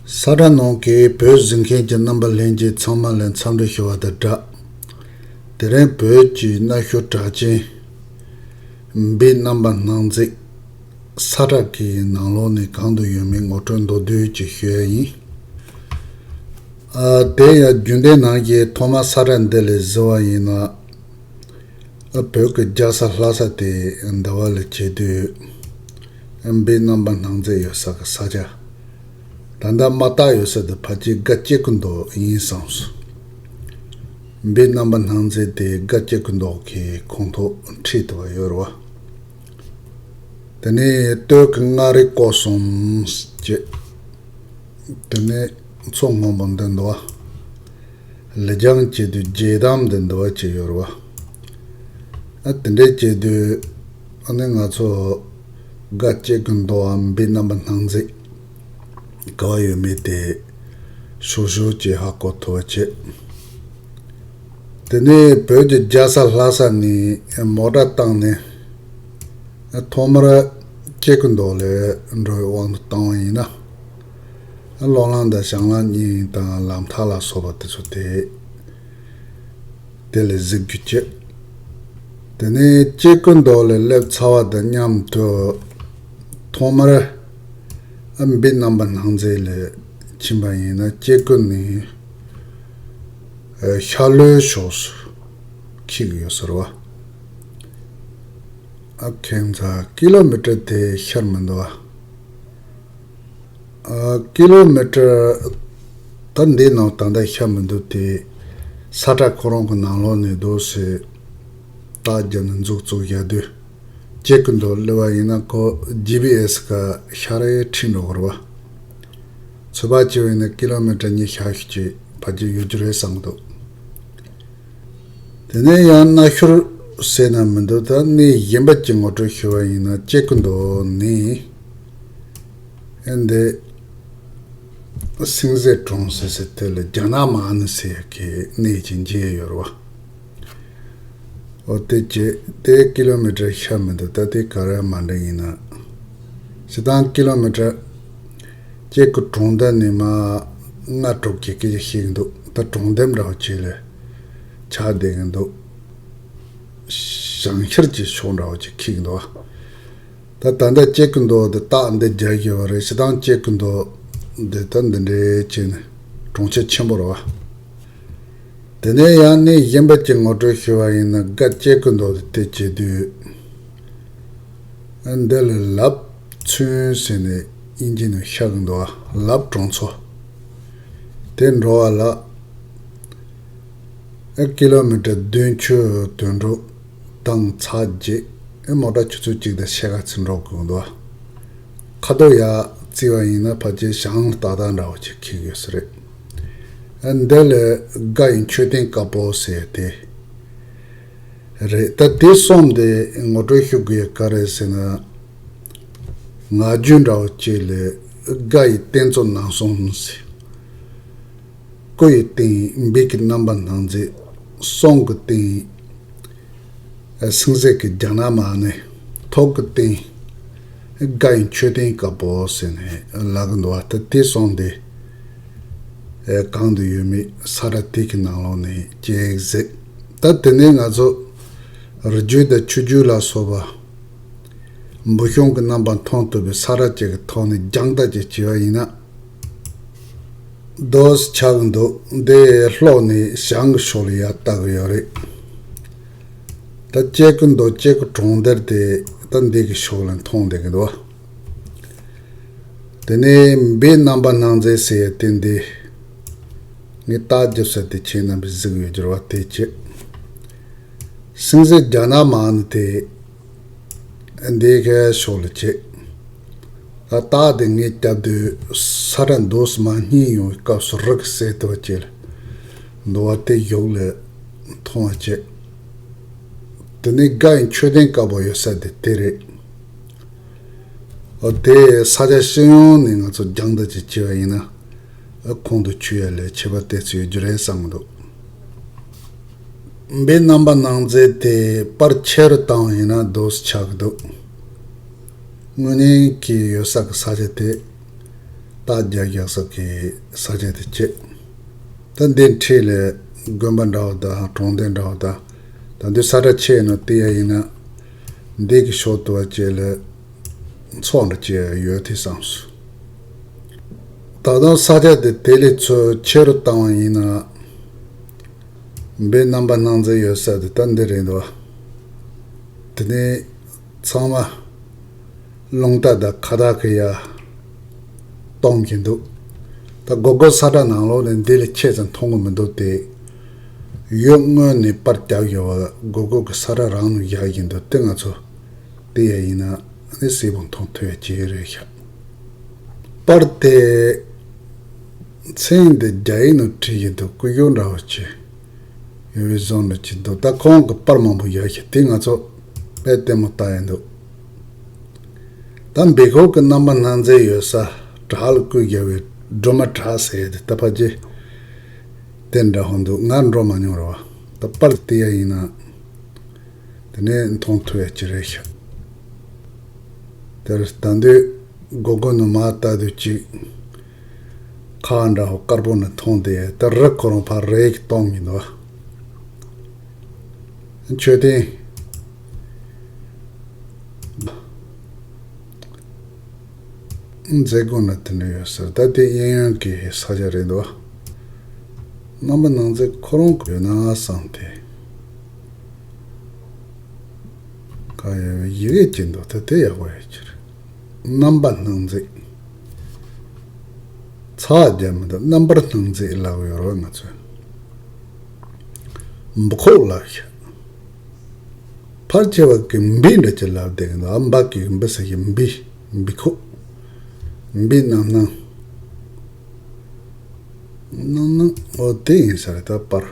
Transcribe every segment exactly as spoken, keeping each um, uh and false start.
ས་ཁྲ་ནང་གི་བོད་གཟིགས་མཁན་གྱི་རྣམ་པ་ལྷན་རྒྱས་ཚང་མ་ལ་འཚམས་འདྲི་ཞུ་བ་དང་སྦྲགས། དེ་རིང་བོད་ཀྱི་གནའ་ཤུལ་གྲགས་ཅན་འབུའི་རྣམ་པ་སྣང་མཛེས་ས་ཁྲ་གི་ནང་ལོགས་ནས་གང་དུ་ཡོད་མེད་ངོ་སྤྲོད་མདོར་བསྡུས་ཅིག་ཞུ་ཡ་ཡིན། ཨ། དེ་ཡང་རྒྱུན་ལྡན་ནང་བཞིན་ཐོག་མར་ས་ཁྲ་འདི་ལ་གཟིགས་པ་ཡིན་ན། ཨ། བོད་ཀྱི་རྒྱལ་ས་ལྷ་ས་དེ་འདི་བ་ལ་བྱེད་དུས། ཨ། འབུའི་རྣམ་པ་སྣང་མཛེས་ཡོད་ས་གི་ས་ཆ། ད་ལྟ་མ་བཏགས་ཡོད་ས་དེ་ཕལ་ཆེར་སྒ་སྐྱེ་རྒུ་མདོ་ཡིན་བསམས་སོང་། འབུའི་རྣམ་པ་སྣང་མཛེས་དེ་སྒ་སྐྱེ་རྒུ་མདོ་གི་ཁོངས་གཏོགས་འཁྲིས་དུ་བ་ཡོད་རེད་བ། དེ་ནས་སྟོད་ཀྱི་མངའ་རིས་སྐོར་གསུམ་བྱས། དེ་ནས་མཚོ་སྔོན་པོ་འདི་འདུག་བ། ལི་རྒྱང་བྱེད་དུས་རྒྱལ་དམ་འདི་འདུག་བ་བྱས་ཡོད་རེད་བ། ཨ། དེ་འདྲས་བྱེད་དུས། ཨ་ནི་ང་ཚོ་སྒ་སྐྱེ་རྒུ་མདོའམ་འབུའི་རྣམ་པ་སྣང་མཛེས་ག་བ་ཡོད་མེད་དེ་ཞོར་ཞོར་གྱིས་ཧ་གོ་ཐུབ་པ་བྱེད། དེ་ནས་བོད་ཀྱི་རྒྱལ་ས་ལྷ་ས་ནས་མོ་ཊ་བཏང་ནས། ཐོག་མར་སྐྱེ་རྒུ་མདོ་ལ་འགྲོ་བའི་དབང་དུ་བཏང་བ་ཡིན་ན། གློག་ལམ་དང་བྱང་ལམ་གཉིས་དང་ལམ་ཐག་ལ་སོགས་པ་དེ་ཚོ་དེ་དེ་ལ་གཟིགས་རྒྱུ་བྱེད། དེ་ནས་སྐྱེ་རྒུ་མདོ་ལ་སླེབས་ཚར་བ་དང་མཉམ་དུ་ཐོག་མར་འབུའི་རྣམ་པ་སྣང་མཛེས་ལ་ཕྱིན་པ་ཡིན་ན། སྐྱེ་རྒུ་ནས་ཤར་ལྷོའི་ཕྱོགས་སུ་འཁྱིལ་གྱི་ཡོད་ཟེར་བ། ཨ། ཁྱད་མཚར་ཀི་ལོ་མི་ཊར་དེ་ཤར་མི་འདུག་བ། ཨ། ཀི་ལོ་མི་ཊར་ད་འདི་ནང་ད་ལྟ་ཤར་མི་འདུག་སྟེ། ས་ཁྲ་ཁོ་རང་གི་ནང་ལོགས་ནས་རྡོ་སེ་རྟགས་བརྒྱབ་ནས་མཛུབ་བཙུགས་བཞག་དུས། སྐྱེ་རྒུ་མདོ་སླེབས་པ་ཡིན་ན་ཁོ་ཇི་པི་ཨེ་སི་ག་ཤར་རེ་ཁྲིད་འགྲོ་གི་རེད་བ། ཚོད་དཔག་བྱས་པ་ཡིན་ན་ཀི་ལོ་མི་ཊར་ཉི་ཤུ་ཞིག་ཅིག་ཕལ་ཆེར་ཡོད་རྒྱུ་རེད་བསམ་གི་འདུག་དེ་ནས་ཡང་གནའ་ཤུལ་ཟེར་ན་མི་འདུག་ད་གནས་གཞན་པ་ཅིག་ངོ་སྤྲོད་ཞུ་བ་ཡིན་ན། སྐྱེ་རྒུ་མདོ་ནས་ཨ་འདི་སེང་ཟེར་གྲོང་ཟེར་ཟེར་དེ་ལ་རྒྱ་ནག་མ་ཎི་ཟེར་ཡ་གི་གནས་ཅིག་མཇལ་ཡ་ཡོད་རེད་བ། འོ་དེ་བྱས་དེ་ཀི་ལོ་མི་ཊར་ཤར་མི་འདུག་ད་དེ་ག་རེ་མ་འདྲ་ཡིན་ན། སྤྱིར་བཏང་ཀི་ལོ་མི་ཊར་སྐྱེ་རྒུ་གྲོང་རྡལ་ནས་མར་ལྔ་དྲུག་གི་སྐད་ཆ་བཤད་ཀྱི་འདུག་ད་གྲོང་རྡལ་འདྲ་བོ་ཅིག་ལ་ཆགས་བསྡད་ཀྱི་འདུག་བྱང་ཤར་གྱི་ཕྱོགས་འདྲ་བོ་ཅིག་འཁེལ་གྱི་འདུག་ད་ད་ལྟ་སྐྱེ་རྒུ་མདོ་འདི་རྟགས་འདི་རྒྱག་བཞིན་པ་རེད། སྤྱིར་བཏང་སྐྱེ་རྒུ་མདོ་འདི་ད་འདི་འདྲའི་བྱས་ནས་གྲོང་ཁྱེར་ཆེན་པོ་རེད་བ། དེ་ནས་ཡང་གནས་གཞན་པ་ཅིག་ངོ་སྤྲོད་ཞུ་བ་ཡིན་ན། སྒ་སྐྱེ་རྒུ་མདོ་དེ་བྱེད་དུས། འདི་ལ་ལབ་ཚུན་ཟེར་ནས་དབྱིན་ཇི་ནས་ཤར་གྱི་འདུག་བ། ལབ་གྲོང་ཚོ་དེ་འགྲོ་བ་ལ། ཨེ། ཀི་ལོ་མི་ཊར་བདུན་ཅུ་དོན་དྲུག་བཏང་ཚར་རྗེས། ཨེ། མོ་ཊ་ཆུ་ཚོད་གཅིག་དང་ཕྱེད་ཀ་ཙམ་འགྲོ་དགོས་འདུག་ཁ་དོག་ཡར་བརྩིས་པ་ཡིན་ན་ཕལ་ཆེར་ཞང་ཏག་ཏག་འདྲ་བོ་ཅིག་འཁེལ་ཡོད་ས་རེད། ཨེ། འདི་ལ་སྒ་ཡི་མཆོད་རྟེན་དཀར་པོ་ཟེར་དེ་རེད། ད་དེ་གསུམ་དེ་ངོ་སྤྲོད་ཞུ་དགོས་ཡ་ག་རེ་ཟེར་ན། ངག་རྒྱུན་འདྲ་བོ་ཅིག་ལ་སྒ་ཡི་རྟེན་གཙོ་རྣམ་གསུམ་ཟེར། སྐུ་ཡི་རྟེན་འབུ་གི་རྣམ་པ་སྣང་མཛེས། གསུང་གི་རྟེན་སེང་ཟེར་གི་རྒྱ་ནག་མ་ཎི། ཐུགས་ཀྱི་རྟེན་སྒ་ཡི་མཆོད་རྟེན་དཀར་པོ་ཟེར་ནས་ལབ་གི་འདུག་བ། ད་དེ་གསུམ་དེ་གང་དུ་ཡོད་མེད་ས་ཁྲ་དེ་གི་ནང་ལོགས་ནས་ཅིག་གཟིགས། ད་དེ་ནས་ང་ཚོ་རི་རྒྱུད་དང་ཆུ་རྒྱུད་ལ་སོགས་པ་འབུ་གཤོང་གི་རྣམ་པ་མཐོང་ཐུབ་པའི་ས་ཁྲ་ཅིག་གི་ཐོག་ནས་རྒྱང་ལྟ་ཅིག་བྱས་པ་ཡིན་ན། རྡོ་ཆགས་འདུག་འདི་ལྷོ་ནས་བྱང་གི་ཕྱོགས་ལ་ཡར་ལྟ་གི་ཡོད་རེད། ད་སྐྱེ་རྒུ་མདོ་སྐྱེ་རྒུ་གྲོང་རྡལ་དེ་ད་འདི་གི་ཕྱོགས་ལ་མཐོང་བསྡད་ཀྱི་འདུག་དེ་ནས་འབུའི་རྣམ་པ་སྣང་མཛེས་ཟེར་ཡ་དེ་འདི། ངས་རྟགས་རྒྱབ་ས་དེ་ཁྱེད་རྣམ་པས་གཟིགས་ཡོད་རྒྱུ་རེད་བ། དེ་བྱས། སེང་ཟེར་རྒྱ་ནག་མ་ཎི་དེ་འདི་གའི་ཕྱོགས་ལ་བྱེད། ད་རྟགས་དེ་ངས་རྒྱབ་དུས་ས་ཁྲ་འདུག་སེ་མར་སྙིང་ཡོང་བའི་སྐབས་སུ་རི་གི་གསེབ་དེ་བ་ཅིག་ལ་འདུག་བ། དེ་གཞུག་ལ་མཐོང་བ་བྱེད། དེ་ནས་སྒ་ཡི་མཆོད་རྟེན་དཀར་པོ་ཡོད་ས་དེ་དེ་རེད། འོ་དེ་ས་ཆ་སྤྱི་ཡོངས་ནས་ང་ཚོ་རྒྱང་ལྟ་ཅིག་བྱས་པ་ཡིན་ན། ཨ། ཁོང་དུ་ཆུད་ཡ་ལས་ཁྱད་པར་ཏོག་ཙམ་ཡོད་རྒྱུ་རེད་བསམ་གྱི་འདུག་འབུའི་རྣམ་པ་སྣང་མཛེས་དེ་པར་ཆེ་རུ་བཏང་བ་ཡིན་ན་རྡོ་སུ་ཆགས་ཀྱི་འདུག་དངོས་གནས་ཀྱི་ཡོད་ས་གི་ས་ཆ་དེ་ རྟ་རྒྱག་ཡག་ས་གི་ས་ཆ་དེ་བྱས། ད་འདི་འཁྲིས་ལ་དགོན་པ་འདྲ་བོ་དང་གྲོང་སྡེ་འདྲ་བོ་དང་། ད་འདི་ས་ཁྲ་ཆེ་ནོ་དེ་ཡ་ཡིན་ན། འདི་གི་ཕྱོགས་དུ་བ་བཅས་ལ་ཚོགས་འདྲ་བཅས་ཡོད་དེ་བསམ་སོང་། ད་དུང་ས་ཆ་དེ་དེ་ལས་ཚོ་ཆེ་རུ་བཏང་བ་ཡིན་ན། འབུ་རྣམ་པ་སྣ་ཚོགས་ཡོད་ས་དེ་ད་འདི་རེད་འདུག་དེ་ནས་ཚང་མ་རླུང་རྟ་དང་ཁ་བཏགས་ཀྱི་ཡ་གཏོང་གིན་འདུག་ད་སྒོར་སྒོར་ས་ཁྲ་ནང་ལོགས་ནས་འདི་ལས་ཆེ་ཙམ་མཐོང་གི་མི་འདུག་སྟེ། ཡོད་སྔོན་ནས་པར་བརྒྱབ་ཡོད་པ་སྒོར་སྒོར་གྱི་ས་ཁྲ་རང་ནས་བཞག་གིན་འདུག་དེ་ང་ཚོ་དེ་ཡ་ཡིན་ན་ནི་གསལ་པོ་མཐོང་ཐུབ་ཡ་ཅིག་རེད་ཤག་པར་དེ་མཚན་འདི་རྒྱ་ཡིག་ནང་བྲིས་ཡིན་འདུག་སྐུ་ཞབས་འདྲ་བོ་ཅིག་ཡོད་པའི་བཟོ་འདྲ་ཅིག་འདུག་ད་ཁོང་གི་པར་མང་པོ་ཡོད་ཤག་དེ་ང་ཚོ་དཔེ་ལྟད་མོ་ལྟ་ཡིན་འདུག་ད་འབུ་ཁོག་གི་རྣམ་པ་སྣ་ཚོགས་ཡོད་ས་བྲག་ལ་བརྐོས་བཞག་པའི་སྒྲོལ་མ་བྲག་ཟེར་ཡ་དེ་ད་ཕ་རྗེས་དེ་འདྲ་ཧོན་འདུག་ང་འགྲོ་མ་མྱོང་ར་བ། ད་པར་དེ་ཡ་ཡིན་ན། དེ་ནས་མཐོང་ཐུབ་ཡ་ཅིག་རེད་ཤག་དེར་ད་འདོད་སྒོར་སྒོར་ནས་མར་ལྟ་དུས་ཅིག་ཁ་འདྲ་བོ་དཀར་པོ་ནས་མཐོང་དེ་ད་རི་ཁོ་རང་ཕར་རི་ཡིག་གཏོང་གི་འདུག་མཆོད་རྟེན། མཛད་སྒོ་ན་དེ་འདྲ་ཡོད་ཟེར། ད་དེ་གཡས་གཡོན་གྱི་ས་ཆ་རེད་འདུག་རྣམ་པ་སྣ་ཚོགས་ཁོ་རང་གི་ཡོད་ན་བསམ་སྟེ། ག་ཡོད་ཡི་གེ་ཅིག་འདུག་ད་དེ་ཡག་པོ་ཡོད་ཀྱི་རེད། རྣམ་པ་སྣ་ཚོགས། ཚ་རྒྱ་མི་འདུག་རྣམ་པར་སྣ་ཚོགས་ལབ་ཡོད་རེད་ང་ཚོས། འབུ་ཁོག་ལབ་ཤག་ཕལ་ཆེ་བ་གི་འབུ་འདྲ་ཅིག་ལབ་བསྡད་ཀྱི་འདུག་ཨ་འབུ་གི་འབུ་ཟེར་གྱི་འབུ། འབུ་ཁོག་འབུ་རྣམ་སྣ། རྣམ་སྣ་འོ་དེ་ཡིན་ས་རེད་ད་པར།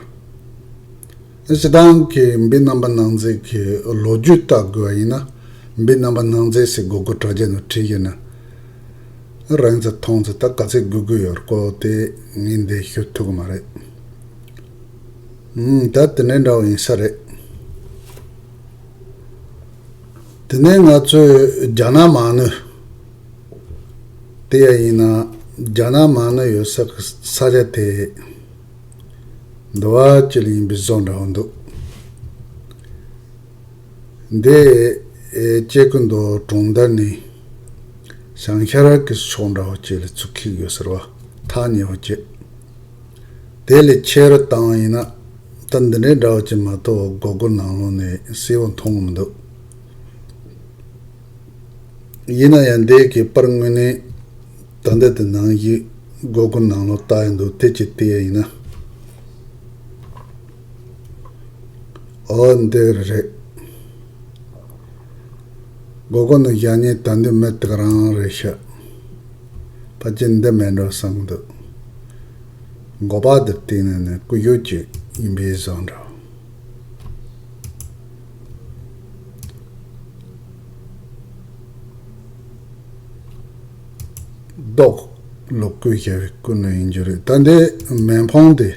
སྤྱིར་བཏང་གི་འབུ་རྣམ་པ་སྣ་ཚོགས་ཀྱི་ལོ་རྒྱུས་ལྟ་དགོས་པ་ཡིན་ན། འབུ་རྣམ་པ་སྣ་ཚོགས་ཟེར་སྒོར་སྒོར་དྲ་རྒྱ་ནང་བྲིས་ཡོད་ན། རང་ཚོ་མཐོང་ཚེ་ད་ག་ཚོད་དགོས་ཀྱི་ཡོད་སྐོར་དེ་ངས་འདི་ཞུ་ཐུབ་ཀྱི་མ་རེད། ཨུམ། ད་དེ་འདྲ་འདྲ་བོ་ཡིན་ས་རེད། དེ་ནས་ང་ཚོས་རྒྱ་ནག་མ་ཎི་དེ་ཡ་ཡིན་ན། རྒྱ་ནག་མ་ཎི་ཡོད་ས་གི་ས་ཆ་དེ་འདི་བ་ཅིག་ལ་ཡིན་པའི་བཟོ་འདྲ་བོ་འདུག་འདི་ཨེ་ཅེ་ཀུན་ཏོ་གྲོང་རྡལ་ནས་བྱང་ཤར་གྱི་ཕྱོགས་འདྲ་བོ་ཅིག་ལ་ཚུར་འཁྱེར་ཡོད་ཟེར་བ། ཐག་ཉེ་བོ་ཅིག་དེ་ལས་ཆེ་རུ་བཏང་བ་ཡིན་ན། ད་འདི་འདྲའི་འདྲ་བོ་ཅིག་མ་གཏོགས་སྒོར་སྒོར་ནང་ལོགས་ནས་གསལ་བོ་མཐོང་གི་མི་འདུག་ཡིན་ན་ཡང་འདི་གི་པར་དངོས་གནས་ད་འདི་དེ་ནང་བཞིན་སྒོར་སྒོར་ནང་ལོགས་ལྟ་ཡི་འདུག་དེ་ཅིག་བལྟས་ཡ་ཡིན་ན། ཨོ་འདི་རེད། སྒོར་སྒོར་ནང་བཞག་མཁན་ད་འདི་མི་དེ་ག་རང་རེད་ཤག་ཕལ་ཆེར་འདི་མེད་འགྲོ་བསམ་གི་འདུག་མགོ་པ་དེར་བལྟས་ནས་ནི་སྐུ་ཞབས་ཅིག་ཡིན་པའི་བཟོ་འདྲ། རྡོ་ལ་བརྐོས་བཞག་པའི་སྐུ་ནི་ཡིན་རྒྱུ་རེད། ད་འདི་མེ་ཕུང་དེ་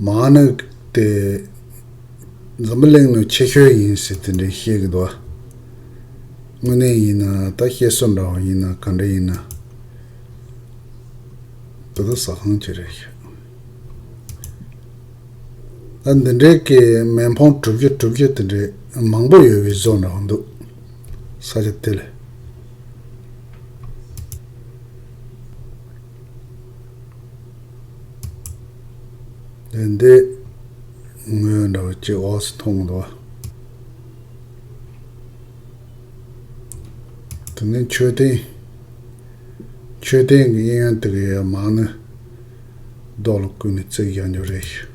མ་ཎི་དེ་འཛམ་བུ་གླིང་ནང་ཆེ་ཤོས་ཡིན་ཟེར་དེ་འདྲའི་བཤད་གི་འདུག་དངོས་གནས་ཡིན་ན་ད་བཤད་སྲོལ་འདྲ་བོ་ཡིན་ན་ག་འདྲ་ཡིན་ན། དེ་དག་ཟ་ཁང་ཅིག་རེད་ཤག་ད་འདི་འདྲའི་གི་མེ་ཕུང་གྲུ་བཞི་གྲུ་བཞི་དེ་འདྲའི་མང་པོ་ཡོད་པའི་བཟོ་འདྲ་བོ་འདུག་ས་ཆ་དེ་ལ། དེ་འདི་ངོས་འདྲ་བོ་ཅིག་འོག་སུ་མཐོང་འདུག་དེ་ནས་མཆོད་རྟེན། མཆོད་རྟེན་གྱི་གཡས་གཡོན་དེ་གའི་མ་ཎི་རྡོ་ལ་བརྐོས་ནས་བརྩིགས་བཞག་རྒྱུ་རེད།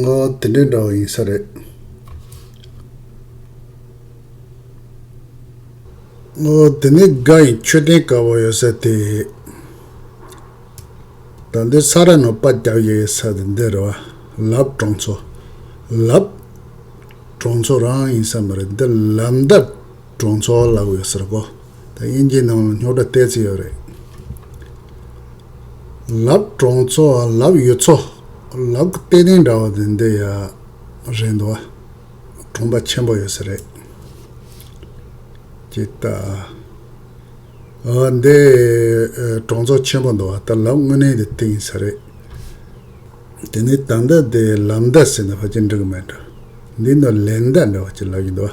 ཨོ་དེ་འདྲའི་འདྲ་བོ་ཡིན་ས་རེད། ཨོ་དེ་ནས་དགའ་ཡི་མཆོད་རྟེན་དཀར་པོ་ཡོད་ས་དེ། ད་འདི་ས་ར་ནོ་པ་རྒྱབ་ཡོད་ས་དེ་འདི་རེད་བ། ལབ་གྲོང་ཚོ། ལབ་གྲོང་ཚོ་རང་ཡིན་ས་མ་རེད། འདི་ལམ་འདབས་གྲོང་ཚོ་ལབ་ཡོད་ས་རེད་གོ། ད་དབྱིན་ཇིའི་ནང་ལ་རྙོག་དྲ་བལྟས་ཚེ་ཡོད་རེད། ལབ་གྲོང་ཚོ་ལབ་ཡུལ་ཚོ། ལབ་ཀྱི་ལྟེ་གནས་འདྲ་བ་དེ་འདི་ཡ་རེད་འདུག་བ། གྲོང་པ་ཆེན་པོ་ཡོད་ས་རེད། ཅིག་ལྟ། ཨ་འདི་ཨ་གྲོང་ཚོ་ཆེན་པོ་འདུག་བ། ད་ལབ་དངོས་གནས་དེ་དེ་ཡིན་ས་རེད། དེ་ནས་ད་ལྟ་དེ་ལམ་མདའ་ཟེར་ན་ཕལ་ཆེར་འགྲིག་གི་མེད་འགྲོ། འདི་ནི་ལན་མདའ་འདྲ་བ་ཅིག་ལབ་ཀྱི་འདུག་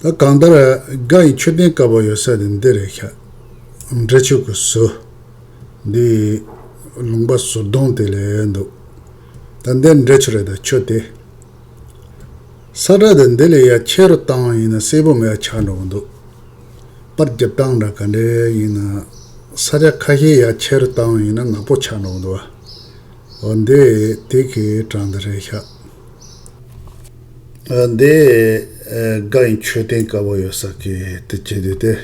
བ། ད་གང་ལྟར་དགའ་ཡི་མཆོད་རྟེན་དཀར་པོ་ཡོད་ས་དེ་འདི་རེད་ཤག་འབྲི་ཆུ་གི་ཟུར། འདི་ལུང་པ་ཟུར་གདོང་དེ་ལ་འདུག་ད་འདི་འབྲི་ཆུ་རེད། ད་ཆུ་དེ། ས་ཁྲ་དེ་འདི་ལས་ཡ་ཆེ་རུ་བཏང་བ་ཡིན་ན་སེར་པོ་མེད་པ་ཆགས་འགྲོ་གི་འདུག་པར་རྒྱབ་སྟངས་འདྲ་ག་འདྲ་ཡིན་ན། ས་ཆ་ཁ་ཤས་ཡ་ཆེ་རུ་བཏང་བ་ཡིན་ན་ནག་པོ་ཆགས་འགྲོ་གི་འདུག་བ། འོ་འདི་དེ་གི་གྲངས་འདི་རེད་ཤག་འོ་འདི་ཨ་དགའ་ཡི་མཆོད་རྟེན་དཀར་པོ་ཡོད་ས་གི་དེ་བྱེད་དུས་དེ།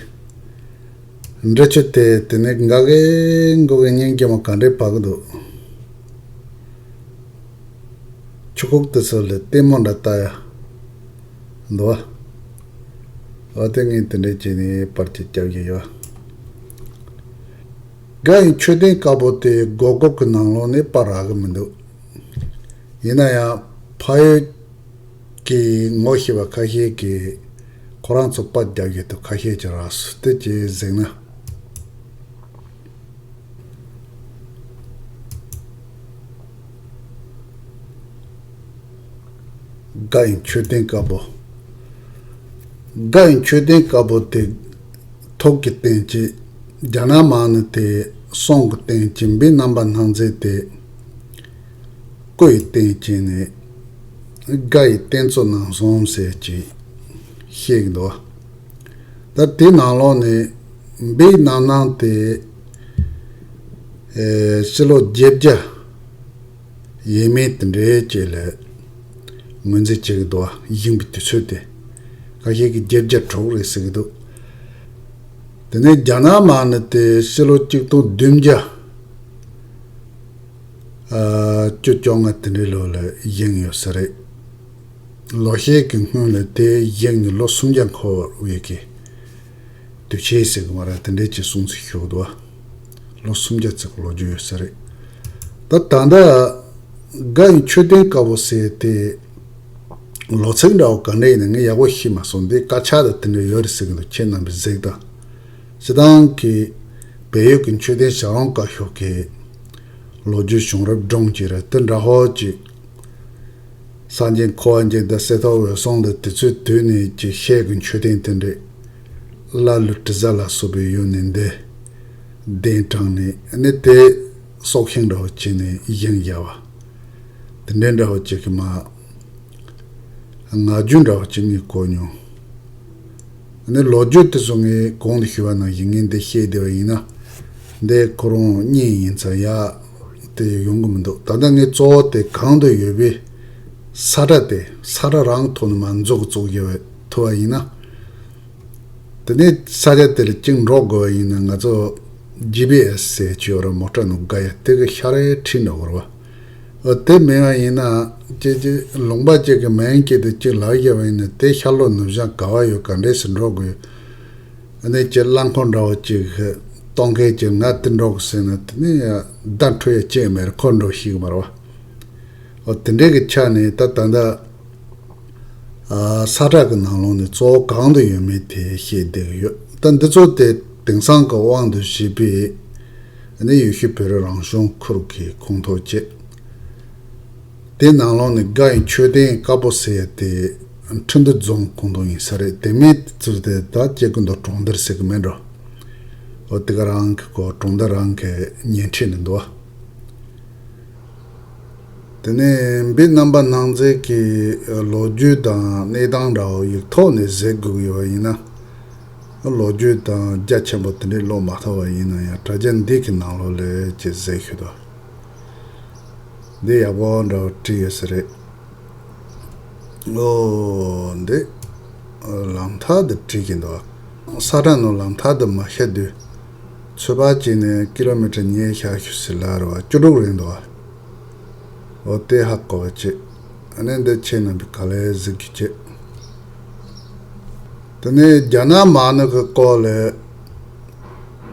འབྲི་ཆུ་དེ་དེ་ནས་འགག་གི་འགག་གི་སྙིང་རྗེ་མོ་ག་འདྲའི་བབས་ཀྱི་འདུག་ཆུ་ཁོག་དེ་ཚོ་ལ་ལྟད་མོ་འདྲ་ལྟ་ཡ་འདུག་བ། འོ་དེ་ངས་དེ་འདྲས་བྱས་ནས་པར་ཅིག་རྒྱབ་ཀྱི་ཡོད། དགའ་ཡི་མཆོད་རྟེན་དཀར་པོ་དེ་སྒོར་སྒོར་གྱི་ནང་ལོགས་ནས་པར་རག་གི་མི་འདུག་ཡིན་ན་ཡང་ཕ་ཡུལ་གྱི་ངོ་ཤེས་པ་ཁ་ཤས་ཀྱིས་ཁོ་རང་ཚོ་པར་རྒྱབ་ཡོད་དུས་ཁ་ཤས་ཀྱིས་རག་སོང་། དེ་ཅིག་གཟིགས་ན། དགའ་ཡི་མཆོད་རྟེན་དཀར་པོ། དགའ་ཡི་མཆོད་རྟེན་དཀར་པོ་དེ། ཐུགས་ཀྱི་རྟེན་ཅན། རྒྱ་ནག་མ་ཎི་དེ། གསུང་གི་རྟེན་ཅན་བི་རྣམ་པར་སྣང་མཛད་དེ། སྐུ་ཡི་རྟེན་ཅན་ནི། དགའ་ཡི་རྟེན་གཙོ་རྣམ་གསུམ་ཟེར་གྱིས་བཤད་ཀྱི་འདུག་ད་དེ་ནང་ལོགས་ནས་བི་རྣམ་སྣང་དེ། ཨེ་ཕྱི་ལོ་བརྒྱད་བརྒྱ། ཡས་མས་དེ་འདྲའི་ཅིག་ལ་ངོས་འཛིན་བྱེད་ཀྱི་འདུག་བ། བཞེངས་པའི་དུས་ཚོད་དེ་ཁ་ཤས་ཀྱིས་བརྒྱད་བརྒྱ་དྲུག་རེད་ཟེར་གྱི་འདུག་དེ་ནས་རྒྱ་ནག་མ་ཎི་དེ་ཕྱི་ལོ་གཅིག་སྟོང་བདུན་བརྒྱ་ཨ་བཅུ་བཅོ་ལྔ་དེ་འདྲའི་ལོ་ལ་བཞེངས་ཡོད་ས་རེད། ལོ་ཤས་ཀྱི་སྔོན་ལ་དེ་བཞེངས་ནས་ལོ་སུམ་བརྒྱ་འཁོར་བའི་གི་དུས་ཆེན་ཟེར་གི་མ་རེད། དེ་འདྲའི་ཅིག་སྲུང་བརྩི་ཞུ་གི་འདུག་བ། ལོ་སུམ་བརྒྱ་ཙམ་ལོ་རྒྱུས་ཡོད་ས་རེད། ད་ད་ལྟ་དགའ་ཡི་མཆོད་རྟེན་དཀར་པོ་ཟེར་དེ་ལོ་ཚིགས་འདྲ་བོ་ག་འདྲ་ཡིན་ན་ངས་ཡག་པོ་ཤེས་མ་སོང་། འདི་དཀར་ཆག་དང་དེ་འདྲ་ཡོད་རེད་ཟེར་གི་འདུག་ཁྱེད་རྣམ་པས་གཟིགས་དང་། སྤྱིར་བཏང་གི་བལ་ཡུལ་གྱི་མཆོད་རྟེན་བྱ་རུང་བཀའ་ཤོག་གི་ལོ་རྒྱུས་བྱུང་རབས་སྒྲུང་ཅིག་རེད། དེ་འདྲ་ཧོ་ཅིག་སངས་རྒྱས་འཁོར་བ་འཇིག་དང་གསེར་ཐོག་འོད་སྲུང་དང་དེ་ཚོའི་དུས་ནས་ཀྱི་ཤེལ་གྱི་མཆོད་རྟེན་དེ་འདྲས། ཀླ་ཀློའི་དྲི་བཟང་ལ་སོགས་པའི་ཡོད་ནས་འདི་གདན་དྲངས་ནས་ནི་དེ་སྲོག་ཤིང་འདྲ་བོ་བྱས་ནས་བཞེངས་བཞག་པ། དེ་འདྲའི་འདྲ་བོ་ཅིག་གི་མ། ངག་རྒྱུན་འདྲ་བོ་ཅིག་ངས་གོ་མྱོང་། ནི་ལོ་རྒྱུས་དེ་ཚོ་ངས་གོང་དུ་ཞུས་པ་ནང་བཞིན་ངས་འདི་བཤད་བསྡད་པ་ཡིན་ན། འདི་ཁོ་རང་གཉིས་ཡིན་ཙང་ཡག་དེ་ཡོང་གི་མི་འདུག་ད་ལྟ་ངས་གཙོ་བོ་དེ་གང་དུ་ཡོད་པའི་ས་ཁྲ་དེ་ས་ཁྲ་རང་ཐོག་ནས་མར་མཛུབ་བཙུགས་བཞག་པའི་ཐུབ་པ་ཡིན་ན། དེ་ནས་ས་ཆ་དེ་ལ་གཅིག་འགྲོ་དགོས་པ་ཡིན་ན་ང་ཚོ་ཇི་པི་ཨེ་སི་ཟེར་གྱི་ཡོད་རེད། མོ་ཊ་ནང་བསྒར་ཡ་དེ་གི་ཤར་རེ་ཁྲིད་འགྲོ་དགོས་རེད་བ། འོ་དེ་མེད་པ་ཡིན་ན་ཅི་ཅི་ལུང་པ་གཅིག་གི་མིང་གཅིག་དེ་གཅིག་ལབ་བཞག་པ་ཡིན་ན་དེ་ཤར་ལྷོ་ནུབ་བྱང་ག་བ་ཡོད་ག་འདྲས་སུ་འགྲོ་དགོས། ཨ་ནི་ཅི་རླངས་འཁོར་འདྲ་བོ་གཅིག་གཏོང་མཁན་གཅིག་ང་དེ་འགྲོ་དགོས་ཟེར་ན་དེ་ནི་བརྡ་འཕྲོད་ཡ་གཅིག་མེད་རེད། ཁོ་འགྲོ་ཤེས་གི་མ་རེད་བ། འོ་དེ་འདྲས་ཀྱི་ཆ་ནས་ད་ད་ལྟ་ཨ་ས་ཁྲ་གི་ནང་ལོགས་ནས་གཙོ་བོ་གང་དུ་ཡོད་མེད་དེ་བཤད་བསྡད་ཀྱི་ཡོད། ད་འདི་ཚོ་དེ་དེང་སང་གི་དབང་དུ་བྱས་པའི་ནི་ཡུལ་ཤུལ་བོད་རིགས་རང་སྐྱོང་ཁུལ་གྱི་ཁོངས་གཏོགས་བྱས། དེ་ནང་ལོགས་ནས་དགའ་ཡི་མཆོད་རྟེན་དཀར་པོ་ཟེར་ཡ་དེ་ཁྲི་འདུ་རྫོང་ཁོངས་གཏོགས་ཡིན་ས་རེད། དེ་མིན་ཚུར་དེ་ད་སྐྱེ་རྒུ་མདོ་གྲོང་རྡལ་ཟེར་གི་མེད་འགྲོ། འོ་དེ་ག་རང་གི་གོ་གྲོང་རྡལ་རང་གི་ཉེ་འཁྲིས་ནས་འདུག་བ། དེ་ནས་བི་རྣམ་པར་སྣང་མཛད་ཀྱི་ལོ་རྒྱུས་དང་གནས་སྟངས་འདྲ་བོ་ཡིག་ཐོག་ནས་གཟིགས་དགོས་ཀྱི་ཡོད་པ་ཡིན་ན། ལོ་རྒྱུས་དང་རྒྱ་ཆེན་པོ་དེ་འདྲས་ཀློག་མ་ཐུབ་པ་ཡིན་ན་ཡང་དྲ་རྒྱ་འདི་གི་ནང་ལོགས་ལ་ཅིག་གཟིགས་ཤོད་དོ། འདི་ཡག་པོ་འདྲ་བོ་བྲིས་ཡོད་ས་རེད། ཨོ་འདི་ལམ་ཐག་འདི་བྲིས་ཀྱི་འདུག་ས་ཁྲ་ནང་ལམ་ཐག་འདི་མ་ཤར་དུས། ཚོད་དཔག་བྱས་ནས་ཀི་ལོ་མི་ཊར་ཉི་ཤུ་ཞིག་ལ་རེད་བ། བཅུ་དྲུག་རེད་འདུག་བ། འོ་དེ་ཧ་གོ་བ་བྱེད། ཨ་ནི་འདི་ཁྱེད་རྣམ་པས་ག་ལེར་གཟིགས་རྒྱུ་བྱེད། དེ་ནས་རྒྱ་ནག་མ་ཎི་གི་སྐོར་ལ་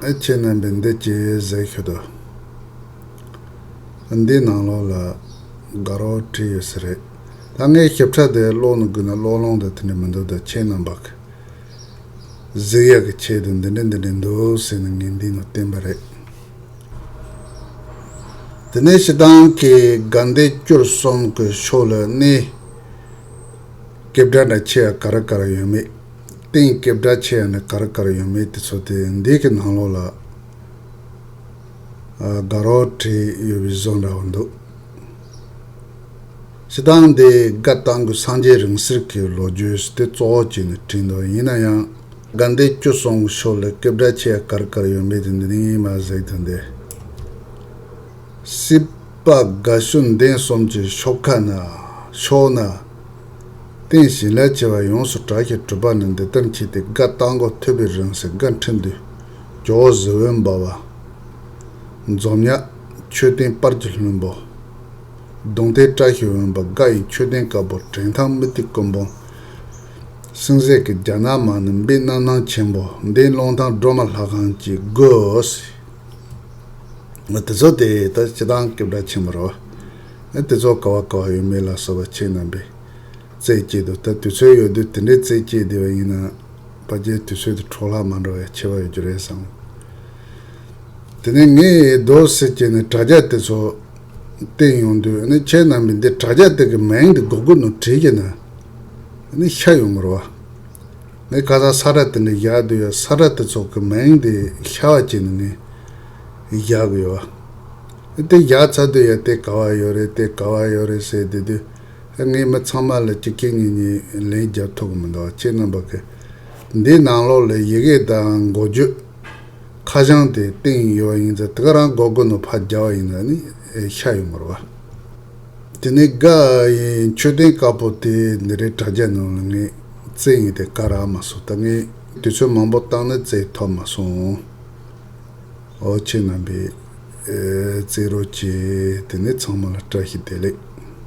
ཨེ་ཁྱེད་རྣམ་པས་འདི་ཅིག་གཟིགས་ཤོད་དོ། འདི་ནང་ལོགས་ལ་དགའ་རོགས་བྲིས་ཡོད་ས་རེད། ད་ངས་ཞིབ་ཕྲ་དེ་ཀློག་ནི་དགོས་ན་ཀློག་ལོང་དེ་དེ་འདྲ་མི་འདུག་ད་ཁྱེད་རྣམ་པ་གི་གཟིགས་ཡག་གི་ཆེད་དུ་འདི་འདྲ་འདི་འདྲ་འདུག་ཟེར་ནས་ངས་འདི་ནང་བསྟན་པ་རེད། དེ་ནས་སྤྱིར་བཏང་གི་དགའ་ལྡན་བཅུ་གསུམ་གི་ཕྱོགས་ལ་གནས་སྐད་གྲགས་འདྲ་ཆེ་ཡ་ག་རེ་ག་རེ་ཡོད་མེད། རྟེན་སྐད་གྲགས་ཆེ་ཡ་ནི་ག་རེ་ག་རེ་ཡོད་མེད་དེ་ཚོ་དེ་འདི་གི་ནང་ལོགས་ལ་ཨ་དགའ་རོགས་བྲིས་ཡོད་པའི་བཟོ་འདྲ་བོ་འདུག་སྤྱིར་བཏང་འདི་དགའ་ལྡན་གྱི་སངས་རྒྱས་རིང་བསྲེལ་གྱི་ལོ་རྒྱུས་དེ་གཙོ་བོ་བྱས་ནས་བྲིས་འདུག་ཡིན་ན་ཡང་དགའ་ལྡན་བཅུ་གསུམ་ཕྱོགས་ལ་སྐད་གྲགས་ཆེ་ཡ་ག་རེ་ག་རེ་ཡོད་མེད་དེ་འདི་ནས་ངས་མར་གཟིགས་དོན་དེ། སྲིད་པ་དགའ་ཤོས་འདན་གསུམ་གྱི་ཕྱོགས་ཁ་ན་ཕྱོགས་ན། རྟེན་བྱིན་རླབས་ཆེ་བ་ཡོངས་སུ་གྲགས་ཤིང་གྲུབ་པ་ནི་འདི་ལྟར་མཆིས་ཏེ། དགའ་ལྡན་གོ་ཐོད་པའི་རིང་བསྲེལ་དགའ་འཕྲིན་བསྡུས། ཇོ་བོ་གཟིགས་དབང་འབར་བ། འཛོམས་ཉག་མཆོད་རྟེན་དཔལ་གྱི་ལྷུན་པོ། གདུང་རྟེན་བཀྲ་ཤིས་དབེན་པ་དགའ་ཡི་མཆོད་རྟེན་དཀར་པོ། དྲན་ཐང་མུ་ཏིག་ཀུན་སྤངས། སྲིད་ཞིའི་རྒྱ་ནག་མ་ནི་འབེན་རྣམ་སྣང་ཆེན་པོ། འདན་རླུང་ཐང་སྒྲོལ་མ་ལྷ་ཁང་གི་སྒོ། དེ་ཚོ་དེ་ད་སྤྱིར་བཏང་སྐད་གྲགས་ཆེན་པོ་རེད་བ། དེ་ཚོ་ག་བ་ག་བ་ཡོད་མེད་ལ་སོགས་པ་ཁྱེད་རྣམ་པས་རྩད་གཅོད་དུ། ད་དུས་ཚོད་ཡོད་དུས་དེ་འདྲའི་རྩད་གཅོད་བསྡད་པ་ཡིན་ན་ཕལ་ཆེར་དུས་ཚོད་དེ་འཕྲོ་བརླག་མ་འགྲོ་བའི་ཆེ་བ་ཡོད་རྒྱུ་རེད་བསམ། དེ་ནས་ངས་རྡོ་སེ་བྱས་ནས་དྲ་རྒྱ་དེ་ཚོ་བསྟན་ཡོང་དུས་ནི་ཁྱེད་རྣམ་པས་འདི་དྲ་རྒྱ་དེ་གི་མིང་འདི་གོ་གོ་ནོ་བྲིས་ཀྱི་ན་ནི་ཤ་ཡོང་གི་རེད་བ། ངས་ཁ་སང་ས་ཁྲ་དེ་འདྲ་བཞག་དུས་ཡ་ས་ཁྲ་དེ་ཚོ་གི་མིང་དེ་ཤ་བ་བྱས་ནས་ངས་བཞག་གི་ཡོད་བ། དེ་བཞག་ཚར་དུས་ཡ་དེ་ག་བ་ཡོད་རེད་དེ་ག་བ་ཡོད་རེད་ཟེར་དེ་དུས། ངས་མི་ཚང་མ་ལ་གཅིག་གཅིག་གཉིས་གཉིས་ལན་རྒྱབ་ཐུབ་ཀྱི་མི་འདུག་ཁྱེད་རྣམ་པ་གི་འདིའི་ནང་ལོགས་ལ་ཡི་གེ་དང་འགོ་བརྗོད་ཁ་བྱང་དེ་བསྟན་ཡོད་པ་ཡིན་ཙང་དེ་ག་རང་གོ་གོ་ནོ་ཕར་རྒྱབ་པ་ཡིན་ཙང་ནི་ཤ་ཡོང་གི་རེད་བ། དེ་ནས་དགའ་ཡི་མཆོད་རྟེན་དཀར་པོ་དེ་འདི་རེད་དྲ་རྒྱ་ནང་ལ་ངས་བཙལ་ཡིན་དེ་ག་རག་མ་སོང་། ད་ངས་དུས་ཚོད་མང་པོ་བཏང་ནས་བཙལ་ཐུབ་མ་སོང་། ཨོ་ཁྱེད་རྣམ་པས་ཨེ་བརྩེ་རོགས་གྱིས། དེ་ནས་ཚང་མ་ལ་བཀྲ་ཤིས་བདེ་ལེགས།